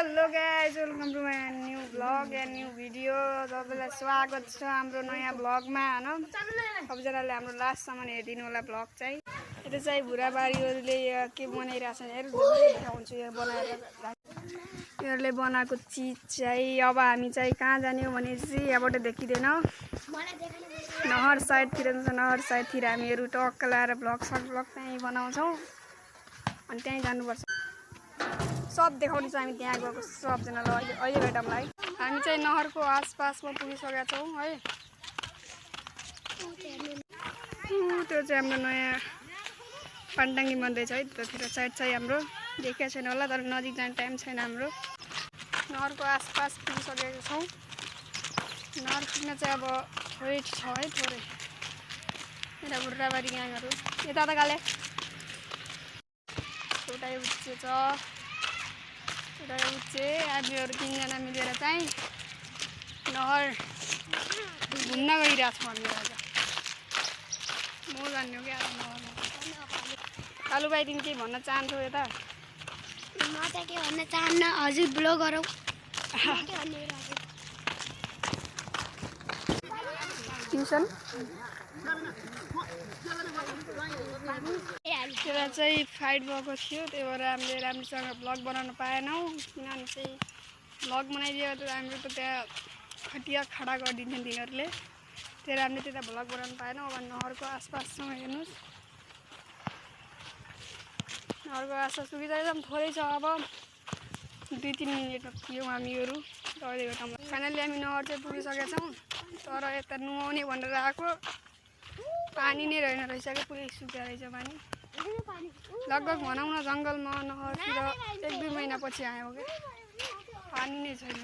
Hello guys, welcome to my new vlog and new video. सबैलाई स्वागत छ हाम्रो नयाँ ब्लगमा हैन। सबैजनाले हाम्रो लास्टसम्म हेरिदिनु होला ब्लग चाहिँ। यो चाहिँ भुराबारीहरूले के बनाइरहेछन् हेर, देखाउँछु यो बनाएर। यहरूले बनाएको चिज चाहिँ अब हामी चाहिँ कहाँ जाने हो भने चाहिँ यहाँबाट देखिँदैन, नहर साइडतिर जान्छ। नहर साइडतिर हामीहरू टक्क लाएर ब्लग त्यहीँ बनाउँछौँ अनि त्यहीँ जानुपर्छ। सब देखाउने छ हामी त्यहाँ गएको सबजनालाई। अहिले भेटौँलाई। हामी चाहिँ नहरको आसपासमा पुगिसकेका छौँ है। त्यो चाहिँ हाम्रो नयाँ पानटाङ्गी बन्दैछ है, त्यतातिर साइड चाहिँ हाम्रो देखेको छैन होला, तर नजिक जाने टाइम छैन हाम्रो। नहरको आसपास पुगिसकेका छौँ। नहर पुग्न चाहिँ अब थोरै छ है, थोरै। यता भुराबारी ग्याङहरू यता त गाले एउटै उच्चे छ, एउटा उच्चे। हामीहरू तीनजना मिलेर चाहिँ नहर घुम्न गइरहेको छौँ हामी आज। म जान्ने हो क्या नहरमा। कालु भाइ, तिमी केही भन्न चाहन्छौ यता? म त के भन्न चाहन्न, हजुर ब्लग गरौँ। ट्युसन त्यसलाई चाहिँ फाइट भएको थियो, त्यही भएर हामीले राम्रोसँग ब्लग बनाउन पाएनौँ। किनभने चाहिँ ब्लग बनाइदियो त हाम्रो त त्यहाँ खटिया खडा गरिदिन्थ्यो तिनीहरूले, त्यही भएर हामीले त्यता ब्लग बनाउन पाएनौँ। अब नहरको आसपाससँग हेर्नुहोस्, नहरको आसपास पुगिसकेको थोरै छ। अब 2-3 मिनटमा पुग्यौँ हामीहरू। अहिले भेटौँ। फाइनली हामी नहर चाहिँ पुगिसकेका छौँ, तर यता नुहाउने भनेर आएको पानी नै रहेन रहेछ कि, पुरै सुक्यो रहेछ पानी। लगभग भनौँ न जङ्गलमा नहरतिर 1-2 महिनापछि आयो क्या, पानी नै छैन।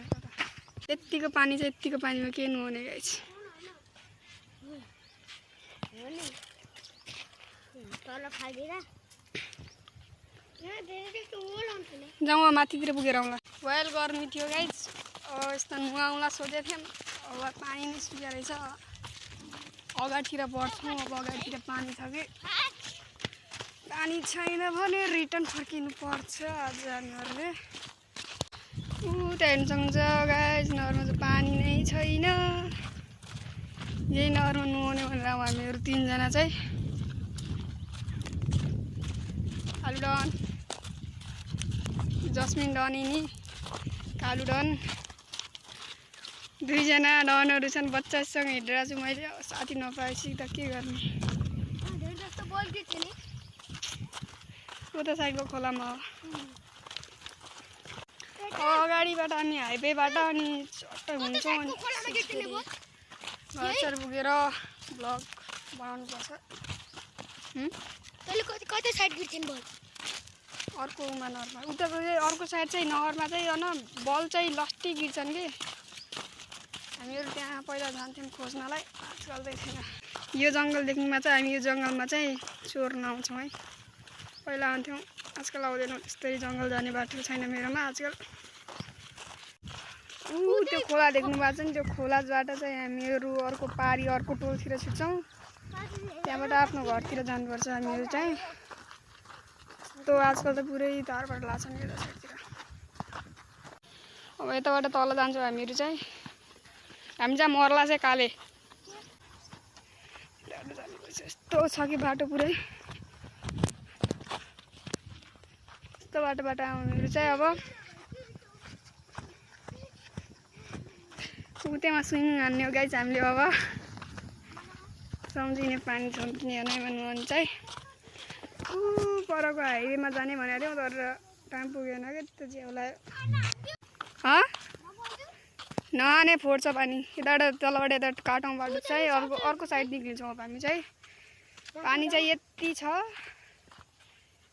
यत्तिको पानी छ, यत्तिको पानीमा के नुहाउने गाइस। जाउँ माथितिर पुगेर आउँला। वेल गर्मी थियो गाइस, यस्तो नुहाउँला सोचेको थियौँ, अब पानी नै सुक्यो रहेछ। अगाडितिर बढ्छौँ, अब अगाडितिर पानी छ कि, पानी छैन भने रिटर्न फर्किनु पर्छ आज हामीहरूले। त्यहाँ हेर्नु सक्नुहुन्छ गाइस, नहरमा चाहिँ पानी नै छैन। यही नहरमा नुहाउने भनेर हामीहरू 3जना चाहिँ। कालु डन, जस्मिन डनिनी, कालु डन, 2जना डनहरू छन्। बच्चासँग हिँडेर छु मैले, साथी नपाएपछि त के गर्ने। उता साइडको खोलामा अगाडिबाट हामी हाइवेबाट अनि चट्टै हुन्छौँ अनि घरसर पुगेर ब्लग बनाउनुपर्छ। कति साइड गिर्छन् बल? अर्को नहरमा उताको अर्को साइड चाहिँ नहरमा चाहिँ होइन, बल चाहिँ लस्टी गिर्छन् कि। हामीहरू त्यहाँ पहिला जान्थ्यौँ खोज्नलाई, आजकल चाहिँ छैन। यो जङ्गल देख्नुमा चाहिँ हामी यो जङ्गलमा चाहिँ चोर्न आउँछौँ है। पहिला आउँथ्यौँ, आजकल आउँदैनौँ। त्यस्तै जङ्गल जाने बाटो छैन मेरोमा आजकल। त्यो खोला देख्नु भएको छ नि, त्यो खोलाबाट चाहिँ हामीहरू अर्को पारी अर्को टोलतिर छिर्छौँ। त्यहाँबाट आफ्नो घरतिर जानुपर्छ हामीहरू चाहिँ। यस्तो आजकल त पुरै तारबाट लाग्छन् यता साइडतिर। अब यताबाट तल जान्छौँ हामीहरू चाहिँ। हामी जहाँ मर्ला चाहिँ काले जानुपर्छ। यस्तो छ कि बाटो पुरै, यस्तो बाटोबाट हामीहरू चाहिँ अब उतैमा स्विमिङ हान्ने हो गाइस हामीले। अब सम्झिने पानी छम्किने हेर्नेमा नुहाउने चाहिँ। परको हाइवेमा जाने भनेको थियौँ, तर टाइम पुगेन क्या, त्यो झ्याउलाई नहाने फोड्छ पानी। यताबाट तलबाट यता काटौँ बाटो चाहिँ अर्को साइड निक्लिन्छौँ अब हामी चाहिँ। पानी चाहिँ यति छ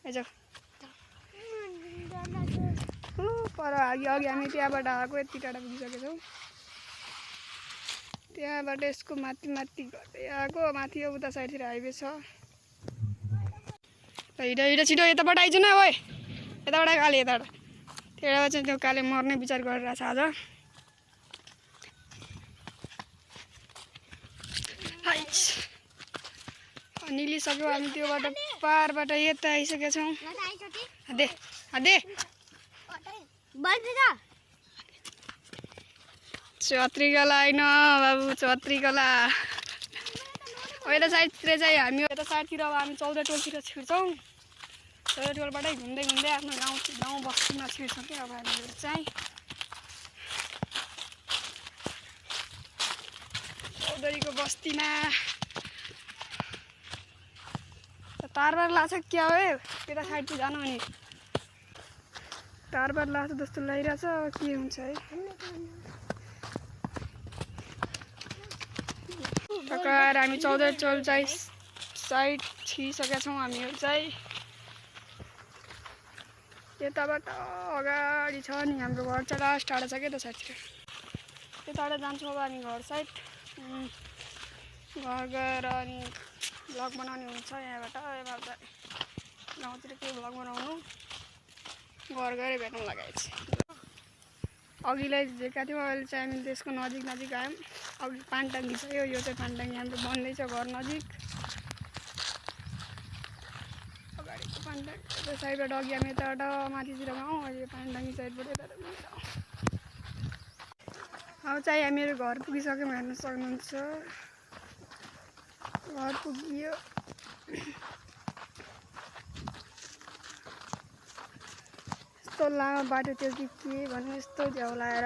हिजो पर अघि हामी त्यहाँबाट आएको, यति टाढा पुगिसकेको छौँ। त्यहाँबाट यसको माथि गर्दै आएको, माथि उता साइडतिर हाइवे छ। हिँड छिटो यताबाट आइज न, ओए यताबाट काले, यताबाट। त्यहाँबाट चाहिँ त्यो काले मर्ने विचार गरिरहेछ आज। निलिसक्यौँ हामी, त्योबाट पारबाट यता आइसकेका छौँ। छत्री कला होइन बाबु छत्री कला यता साइडतिर चाहिँ हामी यता साइडतिर अब हामी 14 टोलतिर छिर्छौँ 14 टोलबाटै घुम्दै घुम्दै आफ्नो गाउँ बस्तीमा छिर्छौँ कि अब हामीहरू चाहिँ चौधरीको बस्तीमा तारबार लाग्छ क्या हो यता साइडतिर जानु भने तारबार लाग्छ जस्तो लागिरहेछ के हुन्छ है भर्खर हामी 14 टोल चाहिँ साइड छिरिसकेका छौँ हामीहरू चाहिँ यताबाट अगाडि छ नि हाम्रो घर चाहिँ लास्ट टाढा छ क्या त साइडतिर त्यताबाट जान्छौँ अब हामी घर साइड घर गएर अनि भ्लग बनाउने हुन्छ यहाँबाट गाउँतिर केही भ्लग बनाउनु घर गएर भेट्नु लगाएछ अघिलाई झेका थियौँ अहिले चाहिँ हामी त्यसको नजिक आयौँ अघि पानटाङ्गी छ यो चाहिँ पानटाङ्गी हाम्रो बन्दैछ घर नजिक अगाडिको पानटाङ्गी साइडबाट अघि हामी यताबाट माथितिर गाउँ अहिले पानटाङ्गी साइडबाट यताबाट जान्छौँ अब चाहिँ हामीहरू घर पुगिसक्यौँ हेर्न सक्नुहुन्छ घर पुगियो यस्तो लामो बाटो थियो कि के भन्नु यस्तो झ्याउ लाएर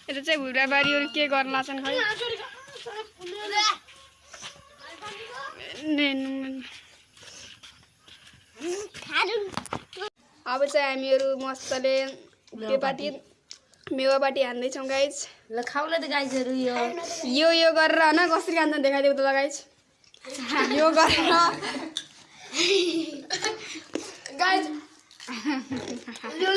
यता चाहिँ भुराबारीहरू के गर्न लाग्छन् खै अब चाहिँ हामीहरू मस्तले त्योपाटी मेवापाटी हान्दैछौँ गाइज ल खाउन त गाइजहरू यो गरेर होइन कसरी खान्छ देखाइदिएको त गाइज यो गरेर गाइज यो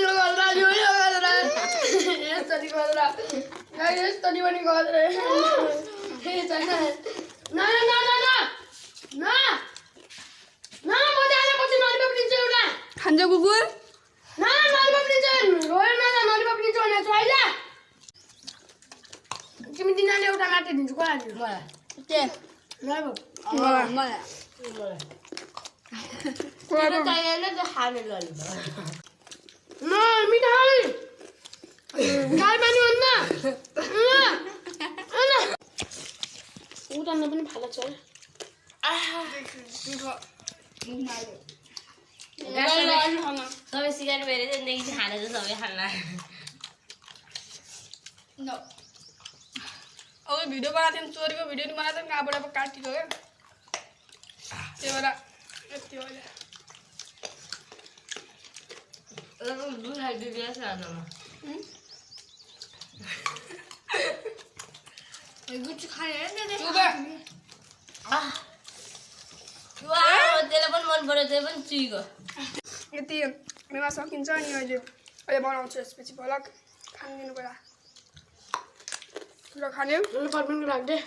खान्छ कुकुर तिमी तिनीहरूले एउटा लाटे दिन्छु को लाटे के उतार्न पनि फाला छ सबै सिकाउनु भयो जिन्दगी चाहिँ खाने चाहिँ सबै खाना अब भिडियो बनाएको थियौँ चोरीको भिडियो नि बनाएको थियौँ कहाँबाट अब काटेको क्या त्यो भएर यति हो गुच्ची खाने त्यसलाई पनि मन पऱ्यो त्यो पनि चुइगयो यति मेवा सकिन्छ अनि अहिले बनाउँछु यसपछि भलक खानु दिनु पर्यो खाने पर्फेक्ट लाग्दै